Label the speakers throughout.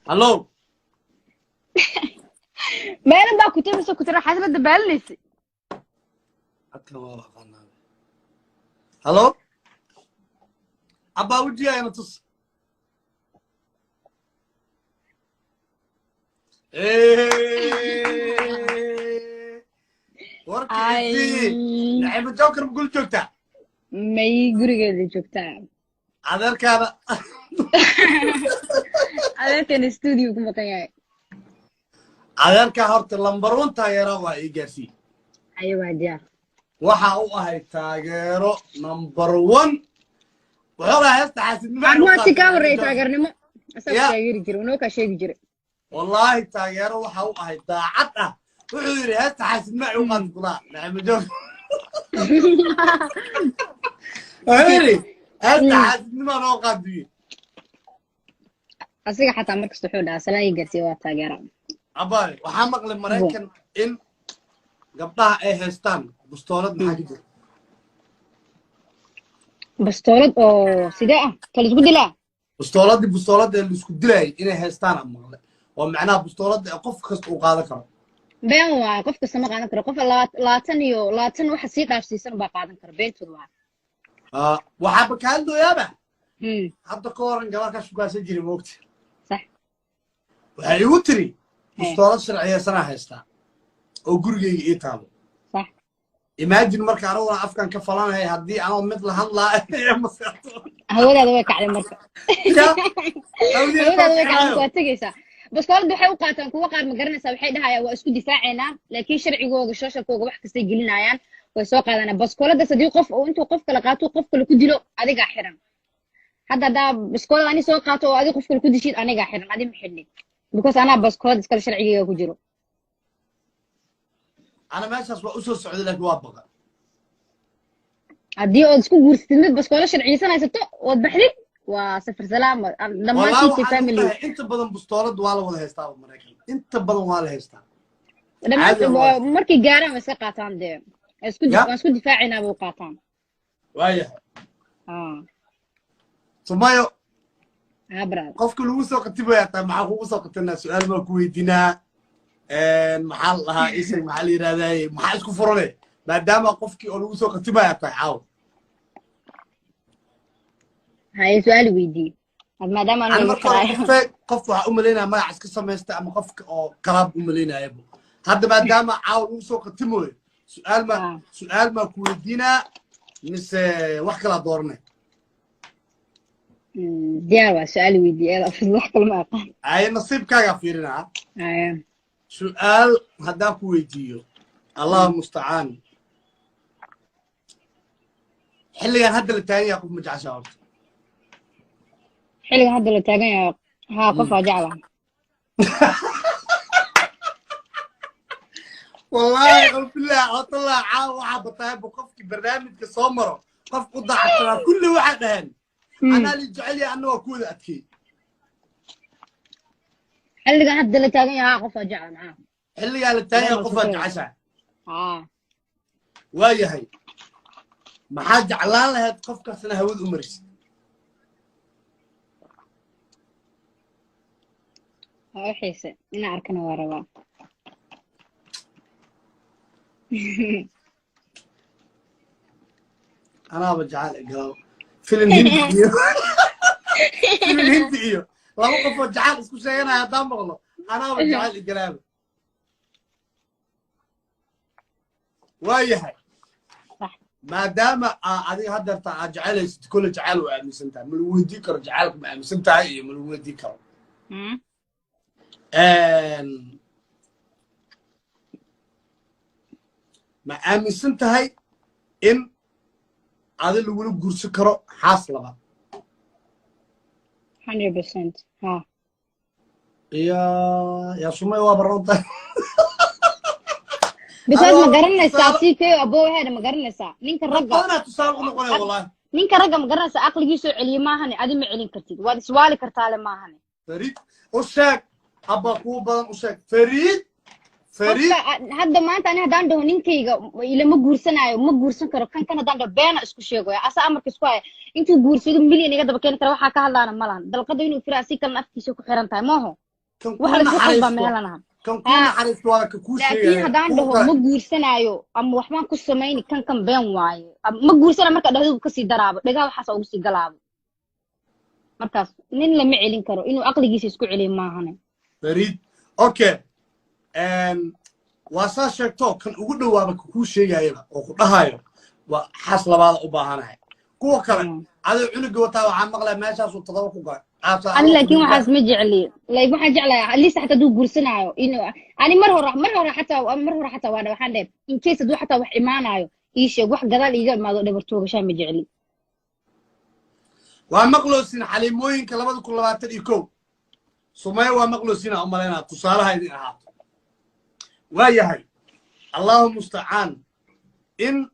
Speaker 1: Hallo.
Speaker 2: Meelin baa ku timi, ku tira xasilada dabaalinaysa.
Speaker 1: Codkan waa aqaanaa. Hallo, abbaa, wejigaagana tus. Warkiisii Naciimo Joker ma gul joogtaa?
Speaker 2: May, gurigeeda joogtaa.
Speaker 1: Adeerkaana?
Speaker 2: Adeerkeena studio ku maqan yahay.
Speaker 1: Adeerkaa horta lambar one taageera waa ii gaarsii.
Speaker 2: Ayo, waa diyaar.
Speaker 1: Waxa u ahay taageero number one, wuxuu lahaa heesta xaasidnimo.
Speaker 2: Armaa si kaa horreeyay taageernimo asaa ku taageeri jiray, unoo kaa sheegi jiray.
Speaker 1: Wallaahi taageero waxa u ahay daacad ah. Wuxuu yidhi heesta xaasidnimo ay u qaadi kulaa Naciimo Joker. Wuxuu yidhi heesta xaasidnimo noo qaadiye.
Speaker 2: Asiga xataa markasta wuxuu dhahaa salaan ii gaarsiiya, waa taageera.
Speaker 1: Abaay, waxaa maqlay Maraykan in gabdhaha ay haystaan bustoolad, maxaa ka jira?
Speaker 2: Bastoolad oo sidee ah kala isku dilaa?
Speaker 1: Bustooladii, bustooladda laisku dilayay inay haystaan aan maqlay, oo macnaha bustooladda ee qof kasta uu qaadan karo.
Speaker 2: Been waaye, qof kasta ma qaadan karo. Qofa 20 iyo 20 waxa sii dhaafsiisan baa qaadan kara, beentood waa.
Speaker 1: Ah, waxaaba ka hadlooyaaba hadda ka horan gabar ka shukaasan jiray, moogta?
Speaker 2: Sax.
Speaker 1: Waxay igu tiri bustoolad sharciyeysanaa haystaa oo gurigeyga ii taalo. Imagine, marka aniguna afkan ka falanahay haddii anoo mid la hadlaa ee maseeto.
Speaker 2: Hawadaada way kacday marka.
Speaker 1: Ya,
Speaker 2: hawadaada way kacday marka, waa tegaysaa. Bastoolada waxay u qaataan kuwa qaar, ma garanaysaa, waxay dhahayaan waa isku difaacaynaa, laakiin sharcigooga, socialkooga wax kastay gelinayaan, way soo qaadanaa bastooladaas. Haddii qof uu intuu qof kale qaato qof kale ku dilo, adigaa xiran. Hadda haddaa bastoolada ani soo qaato oo adig qof kale ku dishid, anigaa xiran, adi ma xidhnin, because anaa bastoolada iskale, sharcigeyga ku jiro.
Speaker 1: Ana meeshaas waa usoo socday, laakiin waa baqa.
Speaker 2: Haddii ood isku guursatid mid bastoolo sharciyeysan haysato ood baxdid, waa safar salaam
Speaker 1: Wallaahi.
Speaker 2: Dhammaantiisii
Speaker 1: Waxaan
Speaker 2: family.
Speaker 1: ogtahay inta badan bustoolada waa la wada haystaa Maraykan, inta badan waa la haystaa.
Speaker 2: Dhammaan.
Speaker 1: Caadi waa.
Speaker 2: Markay gaaraan way iska qaataan dee. Waa isku
Speaker 1: Ya.
Speaker 2: waan isku difaacaynaa bay u qaataan.
Speaker 1: Waayahay.
Speaker 2: Ah.
Speaker 1: Sumayo.
Speaker 2: Ah, brother.
Speaker 1: Qofka lagu soo qatibaya taa, maxaa kugu soo qatinaa? Su-aal baa ku weydiinaa, maxaa la dhahaa, isag maxaa la yidhahdaa, maxaa isku furane, maadaama qofkii oo lagu soo qatimaya tahay caawa?
Speaker 2: Haye, su-aal weydii ad maadaama
Speaker 1: Ani
Speaker 2: aniga
Speaker 1: marka hore
Speaker 2: xiraayo.
Speaker 1: Qofe qof waxaa u malaynaya magac iska samaysta ama qofka oo qaraab u malaynayaba. Hadda maadaama caawa lagu soo qatimooyo, su-aal ma su-aal maa ku weydiinaa mise wax kalaa dooranay?
Speaker 2: Diyaar waa, su-aal weydii eeda afid, wax kale ma aqaan.
Speaker 1: Ay, nasiibkaagaa fiirinaa.
Speaker 2: Haye.
Speaker 1: Su-aal haddaan ku weydiiyo, Allahu mustacaan, xilligan hadda la taagan yahay qof ma jeceshaa horta?
Speaker 2: Xilligan hadda la taagan yahay, haa, qof waa jecla.
Speaker 1: Wallaahi oo billahi oo tallah, caawa waxaa batahayba qofkii barnaamijka soo maro qof u daacadsanaa, kulli waxaa dhaheen anaa li jecel yahay, anna waa ku wada adkeey.
Speaker 2: Xilligan hadda la taagan yahay, haa, qof waa jecla, maxaa?
Speaker 1: Xilligaa la taagan yahay qof waa jeceshaa?
Speaker 2: Haa.
Speaker 1: Waa yahay, maxaa jeclaan lahayd qofkaasna hawada u marisid?
Speaker 2: Waa u xiise inaan arkana waa rabaa.
Speaker 1: Anaaba jecel galaw filin Hindi iyo filin Hindi iyo laba qof oo jecel isku sheeganaya haddaan maqlo, anaaba jecel igalaaba. Waa yahay.
Speaker 2: Sax.
Speaker 1: Maadaama aa adiga haddeerta aad jecelaysid, kolle jecel waa aaminsan tahay, ma lagu weydii karo jecelka ma aaminsan tahay iyo ma lagu weydii karo. Ma aaminsan tahay in adi lagula guursan karo xaas labaad?
Speaker 2: 100%, haa.
Speaker 1: Iyo yaa Sumay, waa baroon tahay.
Speaker 2: Because ma
Speaker 1: Adoo
Speaker 2: garanaysaa
Speaker 1: tusaale
Speaker 2: CK aboowaheeda, ma garanaysaa ninka
Speaker 1: dad
Speaker 2: ragga
Speaker 1: badanaa tusaale u noqonaya wallahi.
Speaker 2: Ninka ragga, ma garanaysaa, aqligiisoo celiye maahane, adi ma celin kartid, waad iswaali kartaale maahane.
Speaker 1: Fariid u sheeg, abba kuwa badan u sheeg, Fariid, Fariid.
Speaker 2: Qofka hadda maanta ani haddaan dhaho ninkayga ilama guursanaayo, ma guursan karo kan kan, haddaan dhaho beena isku sheegoya, asa amarka isku haya intuu guursado milyan iga daba keeni kara, waxaa ka hadlaana ma lahan. Dalqada inuu firaa si kalena afkiisa ku xiran tahay maaho.
Speaker 1: Kan
Speaker 2: Wax
Speaker 1: kuu
Speaker 2: la isku qalbaa
Speaker 1: naxariisto
Speaker 2: meelanaha.
Speaker 1: Kan kuu naxariisto waa ka kuu
Speaker 2: Laakiin
Speaker 1: sheegaya
Speaker 2: haddaan
Speaker 1: kuwa
Speaker 2: dhaho
Speaker 1: kale.
Speaker 2: ma guursanaayo ama waxbaan ku samayni, kan been waaye. Ma guursana marka dhahdu kasii daraabo, dhegaha waxaas ugu sii galaabo. Markaas nin lama celin karo, inuu aqligiisa isku celiyo maahane.
Speaker 1: Fariid, okay, waa saa sheegto. Kan ugu dhowaaba ka kuu sheegayaba oo ku dhahayo waa xaas labaada u baahanahay. Kuwa kale adoo cunuga wataa waxaa maqlaya meeshaasuu 7 ku galay.
Speaker 2: Ani laakiin waxaas ma jecli. Like, waxaan jeclahay at least xataa hadduu guursanaayo inuu ani mar hore xataa waa waxaan dhehe, in case hadduu xataa wax imaanayo ii sheeg. Wax gadaal iiga imaado dhabar toogashaa ma jecli.
Speaker 1: Waa maqloosin xaliimooyinka 2021. Sumaya waa maqloosina u malaynaa tusaalaha idin ahaato. Waa yahay, Allahu mustacaan. In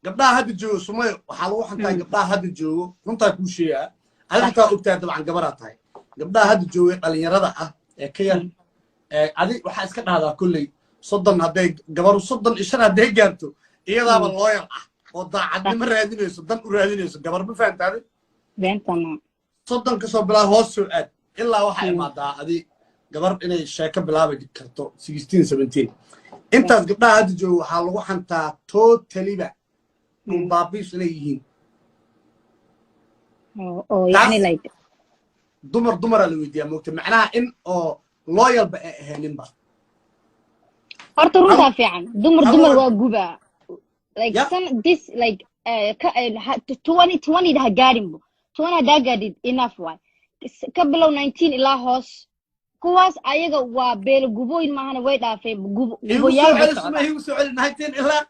Speaker 1: gabdhaha hadda joogo, Sumayo, waxaa lagu xantaa gabdhaha hadda joogo, runtaa kuu sheegaa, adi xataa ogtahay, dabcan gabaraa tahay. Gabdhaha hadda jooga ee dhalinyarada ah ee ka yar ee adi waxaa iska dhahdaa kolley 30, hadday gabaru 35 hadday gaarto, iyadaaba loyal ah oo daacadnimo raadinayso, dan u raadinayso gabar. Ma fahantaade?
Speaker 2: Beentana.
Speaker 1: 30 kasoo bilaab, hoos soo aad, ilaa waxaa imaadaa adi gabar inay sheeko bilaabi karto 16, 17. Intaas gabdhaha hadda jooga waxaa lagu xantaa totally-ba dhulbaabiis inay yihiin.
Speaker 2: Oo
Speaker 1: Taas
Speaker 2: yani like
Speaker 1: dumar dumaraa la weydiiyaa, moogta, macnaha in oo loyalba ay ahayninba.
Speaker 2: Horta runtaa fiican, dumar dumar waa gubaa, like some this like 20, 20 ha gaadhinbo. 20 haddaa gaadhid, enough waay. Ka bilow 19 ilaa hoos, kuwaas ayaga waa beelo gubooyin maahana, way dhaafeen
Speaker 1: Igu soo
Speaker 2: guboyaal bay
Speaker 1: celi, Suma.
Speaker 2: Socdaan.
Speaker 1: Igu soo celi, 19 ilaa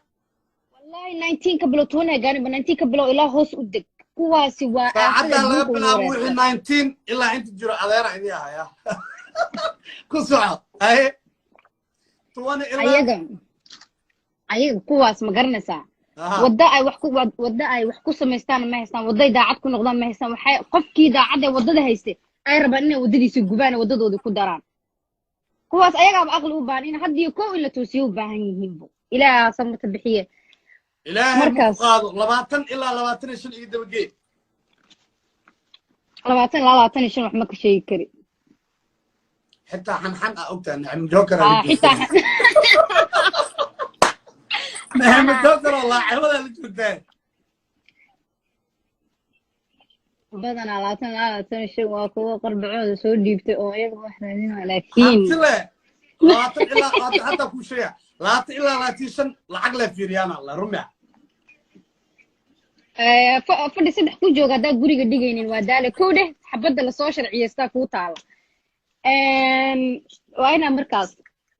Speaker 2: Wallahi 19 ka bilow, 20 ha gaadhinba, 19 ka bilow ilaa hoos u deg, kuwaasi waa aafada
Speaker 1: Saacaddaa laga
Speaker 2: adduunka ugu
Speaker 1: bilaabo wixii
Speaker 2: wareersan.
Speaker 1: 19 ilaa inta jiro adeera idii ahaya ku soco. Haye, 20 ilaa
Speaker 2: Ayaga kuwaas ma garanaysaa?
Speaker 1: Aha.
Speaker 2: Wadda ay wax ku samaystaan ma haystaan, wadday daacad ku noqdaan ma haystaan. Waxay qofkii daacadda waddada haystay ay rabaan inay waddadiisa gubaan oo waddadoodii ku daraan. Kuwaas ayagaaba aqli u baahan in haddiyo kow in la toosiyo u baahan yihiinbo. Ilaaha samata bixiye.
Speaker 1: Ilaahay ma ku
Speaker 2: Markaas
Speaker 1: qaado. 20 ilaa 25 iyo dabagee.
Speaker 2: 20 ilaa 25 wax ma ka sheegi kari.
Speaker 1: Xitaa xanxan ah ogtahay, Nicmo Joker aa la
Speaker 2: Xitaa
Speaker 1: joogtaa. Nicmo Joker oo laacibadaa la joogtaa.
Speaker 2: Badanaa 20 ilaa 25 waa kuwo qarbacooda soo dhiibtay oo iyaga wax raadinaya, laakiin
Speaker 1: Hanti le, 20 ilaa 20 hataa kuu sheega, 20 ilaa 25 lacag le fiiriyaana la rumia.
Speaker 2: Fadhi saddex ku jooga haddaa guriga dhigaynin waa daale. Kow dheh, xabadda lasoo sharciyeystaa kuu taala. Waa inaa markaas,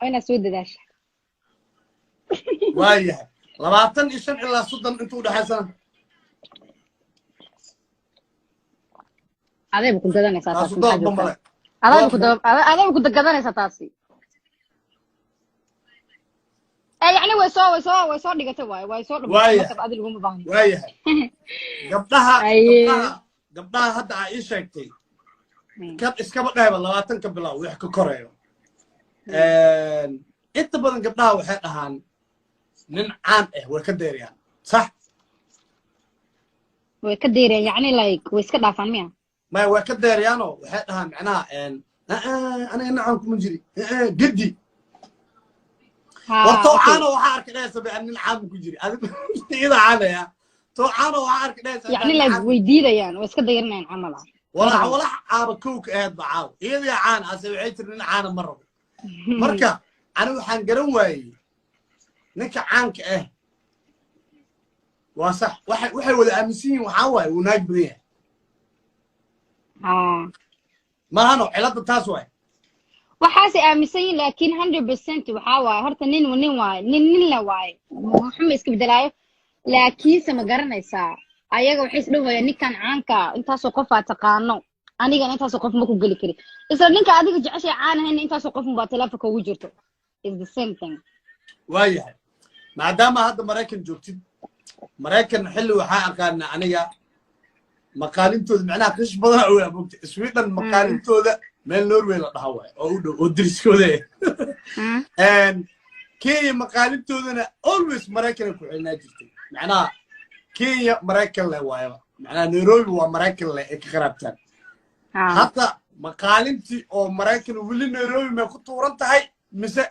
Speaker 2: waa inaa soo dadaasha.
Speaker 1: Waayahay, 25 ilaa 30 inta udhexaysana?
Speaker 2: Adayba ku gadanaysaa
Speaker 1: Taasu
Speaker 2: taasi, maxaa
Speaker 1: doodba
Speaker 2: joogtaa
Speaker 1: male.
Speaker 2: Adayba ku
Speaker 1: Doodba.
Speaker 2: Adayba ku gadanaysaa taasi. Yacni way soo dhigatay waaye, way soo dhamatay.
Speaker 1: Waayahay.
Speaker 2: Markaas adi laguma baahno.
Speaker 1: Waayahay, gabdhaha
Speaker 2: Aye.
Speaker 1: gabdhaha hadda aa ii sheegtay, kan iskaba dhehba 20 ka bilow wix ka koreeyo, inta badan gabdhaha waxay dhahaan nin caan ah way ka deeriyaan, sax?
Speaker 2: Way ka deereen, yacni like way iska dhaafaan miya?
Speaker 1: Maya, way ka deeriyaanoo waxay dhahaan macnaha aniga nacaan kuma jiri gedi. War too caano waxaa arki dhehaysa ba nin caan ku jiri, iyada caanaya too caano waxaa arki dhehaysa.
Speaker 2: Yacni like way diidayaan, way iska dayrinayaan camal ah.
Speaker 1: Walax walax aaba kowka ahayd ba caaw iyadii caan ase waxay tiri nin caana ma rabo. Marka ani waxaan garan waayey ninka caanka ah waa sax, waxay wada aaminsan yihiin waxaa waaye wuu naag badan yahay. Mahano cilada taas waay.
Speaker 2: Waxaasay aaminsan yihiin, laakiin 100% waxaa waaye horta nin nin waaye, nin nin la waaye, waxuma iska bedelaayo. Laakiinse ma garanaysaa, ayaga waxay isdhahayaan ninkan caanka intaasoo qof aa taqaano, anigana intaasoo qof ma ku geli kari. Isla ninka adiga jeceshay caan ahayn, intaasoo qof unbaa telefonka ugu jirto, is the same thing.
Speaker 1: Waayahay, maadaama hadda Maraykan joogtid, Maraykan xilli waxaa aqaana aniga maqaalintooda macnaha qish badan ogaa, mogta, Sweden maqaalintooda meel Norway la dhaha waay oo u dhow oo deriskooda. Kenya maqaalintoodana always Maraykanay ku celinaa jirtay, macnaha Kenya Maraykan leh waayaba, macnaha Nairobi waa Maraykan leh ay ka qaraabtaan. Hadda Maqaalintii oo Maraykan weli Nairobi may ku tuuran tahay mise?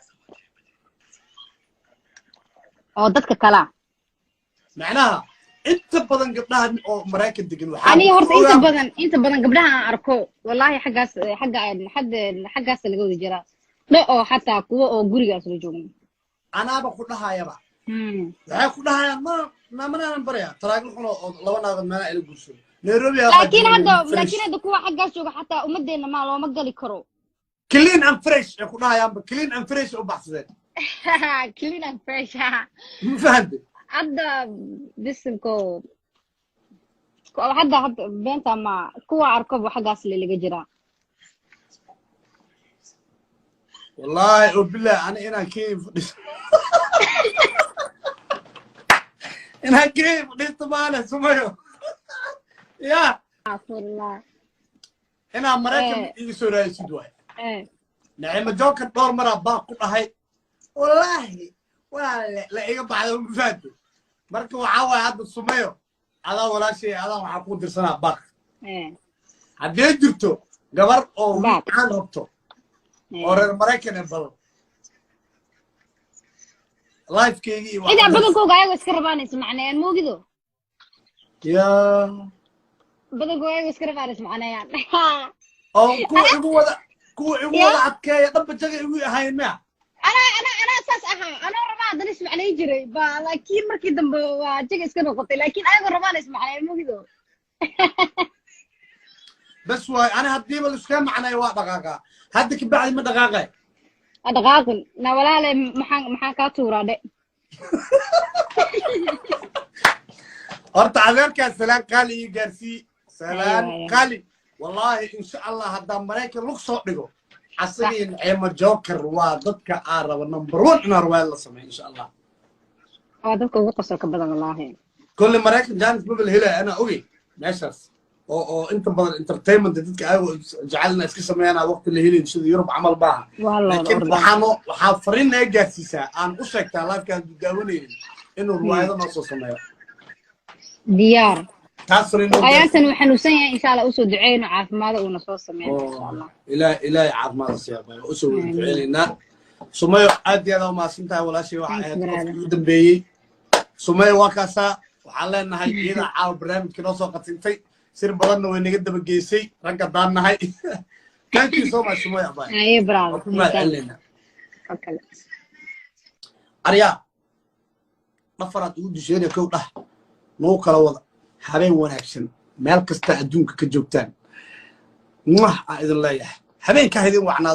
Speaker 2: Oo dadka kalaa?
Speaker 1: Macnaha inta badan gabdhaha oo Maraykan degan waxaa
Speaker 2: Aniga horta inta badan gabdhaha aan arko, wallahi, xaggaas xagga xagga xaggaas laga wada jiraa dho, oo xataa kuwa oo gurigaas la joogno.
Speaker 1: Anaaba ku dhahayaba, waxay ku dhahayaan ma maamanaanan baraya talaagin xun oo laba naagood meelaha ila guursado Nairobi.
Speaker 2: Laakiin hadda kuwa xaggaas jooga xataa ummadeenna maa looma gali karo.
Speaker 1: Clean and fresh ay ku dhahayaanba, clean and fresh u baxsadeen.
Speaker 2: Clean and fresh.
Speaker 1: Ma fahamte?
Speaker 2: Hadda bisinko hadda beenta ma kuwa arkoba xaggaas le laga jiraa.
Speaker 1: Wallaahi oo bilahi, ani inaan Kenya fadhiisto, inaan Kenya fadhiisto maale Sumayo ya.
Speaker 2: Afurillah.
Speaker 1: Inaan Maraykan iga soo raadisid waay. Nacimo Joker dhowr maraa baa ku dhahay, wallaahi waa la iga baxda, ma fahamte? Marka waxaa waaye hadda Sumayo, adaa walaashay, adaa waxaa ku dirsanaa baaq. Haddii jirto gabar oo
Speaker 2: Baaq.
Speaker 1: caan rabto oo reer Maraykan ee badan lifekeygii iyo
Speaker 2: Cidaa badankooga ayagoo iska rabaan ismacneeyaan, moogido?
Speaker 1: Ya.
Speaker 2: Badankooga ayagoo iska rabaan ismacneeyaan.
Speaker 1: Oo kuwa igu
Speaker 2: Ya.
Speaker 1: wada adkeeya dhanba jaga igu ahayn miya?
Speaker 2: Anaa saas ahaa, anoo rabaa haddana ismacnayn jiray ba, laakiin markii dambe waa jaga iska noqotay, laakiin ayagoo rabaan ismacneeyaan, moogido?
Speaker 1: Bas waay, ani haddiiba laiskaga macnayo waa dhaqaaqaa, hadda kabacdi ma dhaqaaqay.
Speaker 2: Dhaqaaqin na walaale, maxaan kaa tuuraa dhe?
Speaker 1: Horta adeerkaa salaan qaali ii gaarsii, salaan
Speaker 2: Aywa.
Speaker 1: qaali. Wallaahi, insha Allah, haddaan Maraykan lug soo dhigo, asagii Naciimo Joker waa dadka aan rabo number one inaan riwaayad la sameeyo, insha Allah.
Speaker 2: Waa dadka ugu qosolka badan, wallaahi.
Speaker 1: Kolle Maraykan jaanis mabel helaya, anaa ogey meeshaas oo inta badan entertainment dadka ayagoo jecelna iska sameeyaan waqti la helayn, sida Yurub camal maaha.
Speaker 2: Waa la wada
Speaker 1: Laakiin
Speaker 2: ordaa.
Speaker 1: waxaa fariin naga gaarsiisaa, aan u sheegtaa livekaan daawanaynin inuu riwaayado noo soo sameeyo.
Speaker 2: Diyaar.
Speaker 1: Taas fariin noo gaarsiisaa.
Speaker 2: Ayaantan uu xanuunsan yahay, insha Allah usoo duceyno caafimaada uuna soo sameeyo, insha Allah.
Speaker 1: Ilaahay caafimaad siyaa, usoo wada duceynaynaa. Sumayo, aad iyo aad aa umahadsan tahay walaashay, waxa
Speaker 2: Thanks,
Speaker 1: ahayd
Speaker 2: brother.
Speaker 1: qofkii ugu dambeeyey. Sumayo waa kaasaa, waxaan leenahay iyadaa caawa barnaamijka noo soo qatintay, sir badanna way naga daba geysay ragga daannahay. Thank you so much, Sumayo abay.
Speaker 2: Aye, brother.
Speaker 1: Waa ku mahad celinaynaa.
Speaker 2: Okay.
Speaker 1: Aryaa dhafaraad ugu disheena kow dhah nagu kala wada. Habeen wanaagsan meel kasta adduunka ka joogtaan. Muah, aan idin leeyahay, habeenkaa idin wacnaado.